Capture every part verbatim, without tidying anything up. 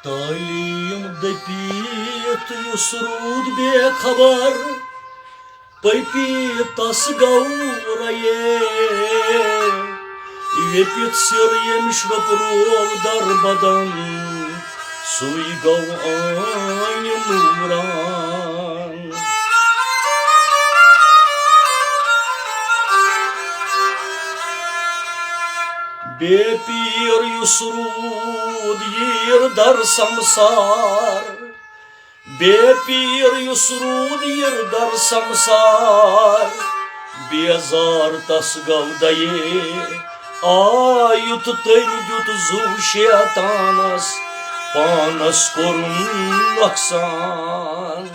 تعلیٖم دٔپِتھ یُس روٗد بے خبر، پٔپی تس گوٚو رَیے۔ ییٚپِتھ سِر ییٚمِس رۄپروو در بدن، سُے گوٚو عٲنہِ نوٗران۔ بے پیٖر یُس روٗد ییٖر در سمسار، بے پیٖر یُس روٗد ییٖر در سمسار، بیزار تس گوٚو دَیے۔ آ یُتھ تٔمۍ دیُت زُو شیطانس، پانس کوٚرُن نۄقصان۔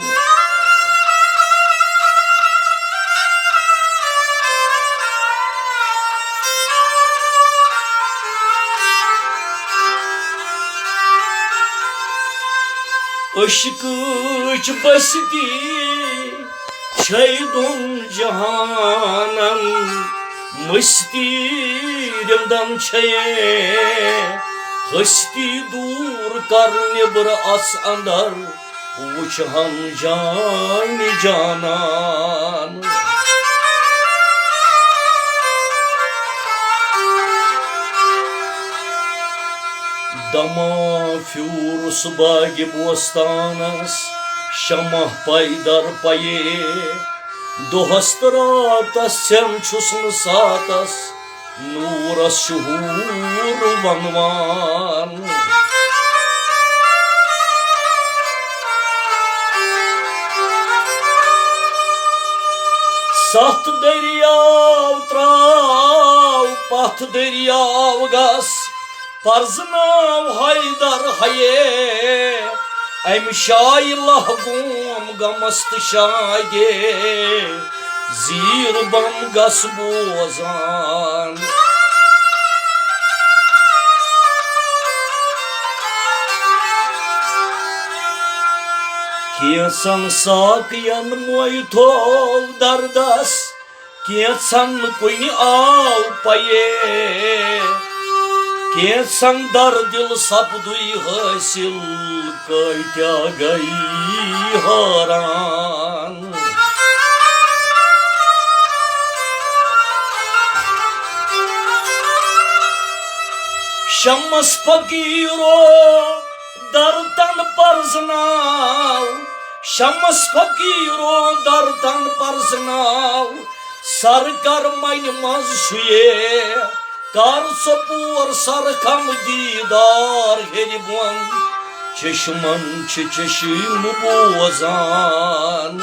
عشقٕچ بستی چھے دۄن جہانن، مستی رِندن چھے ہستی۔ دوٗر کر نیبر اژ اندر، وُچھ ہم جان جانان۔ دما پھیوٗرُس باغِ بوستانس، شمع پے در پیے۔ دۄہس تہٕ راتس ژھٮ۪ن چھُس نہٕ ساتس، نوٗرس شہوٗر ونوان۔ ستھ دٔریاو ترٛاو، پتھ دٔریاو گس، پرزناو حیدر حیے۔ امہِ شایہِ لہگوم غمس تہٕ شاگے، زیٖر بم گس بوزان۔ کینٛژن ساقین موے تھوو دردس، کینٛژن کُنہِ آو پیے۔ کینٛژن در دل سپدُے حٲصِل، کٲتیٛاہ گٔیی حٲران۔ شمس فقیٖرو درتن پرزناو، شمس فقیٖرو درتن پرزناو، سر کر منہِ منٛز شُیے۔ کر ژۄپور سر کم دیٖدار ہیٚرِ بۄن، چشمن چھِ چشم بوزان۔